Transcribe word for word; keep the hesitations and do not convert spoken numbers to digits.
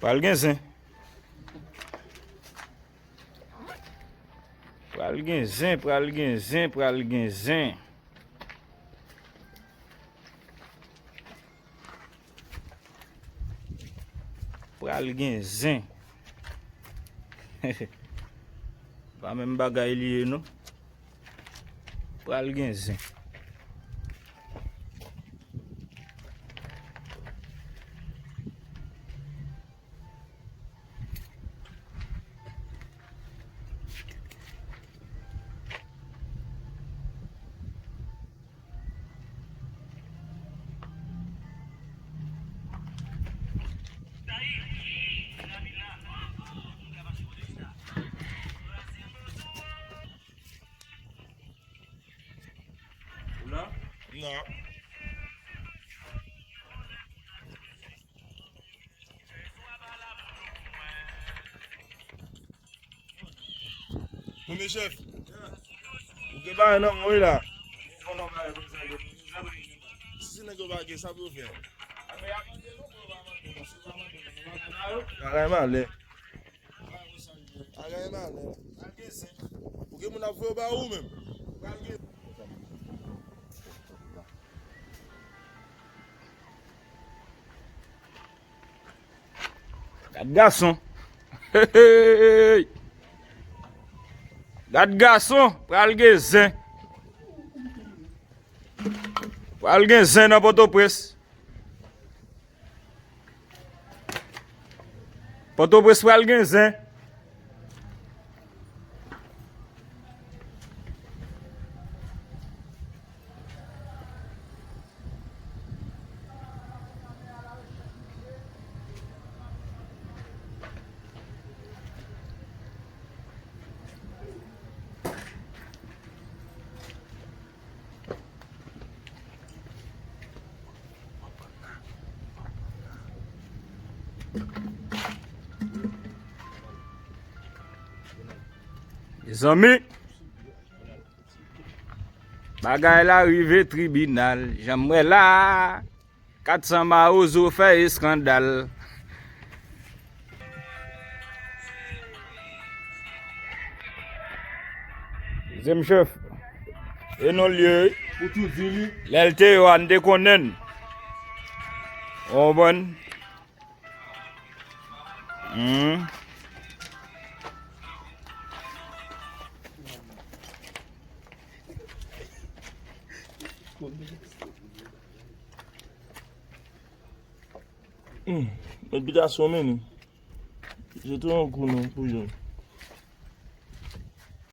Pral gen zen. Pral gen zen, pral gen zen, pral gen zen. Pral gen zen. Pa menm bagay li ye, non. Pral gen zen. Ou la? Non. Premye chèf, ou gen bagay nan men w la. Si se nèg yo pa gen, sa pou yo fè? Bagay malè. Bagay malè. Ou gen moun ap voye ba ou menm. Gad gason. Hey, hey, hey. Gad gason, pral gen zen. Pral gen zen nan Pòtoprens. Pòtoprens pral gen zen. Mezanmi, bagay la rive tribinal, jan m wè la. Kat san mawozo fè eskandal. Dezyèm chèf. E non l ye wi. Ou tou di li. Lè l te yo a, n te konnen l. Ou konprann? Hmm. Hmm, met bitasyon men nou. Se tou yon kou non pou jwenn.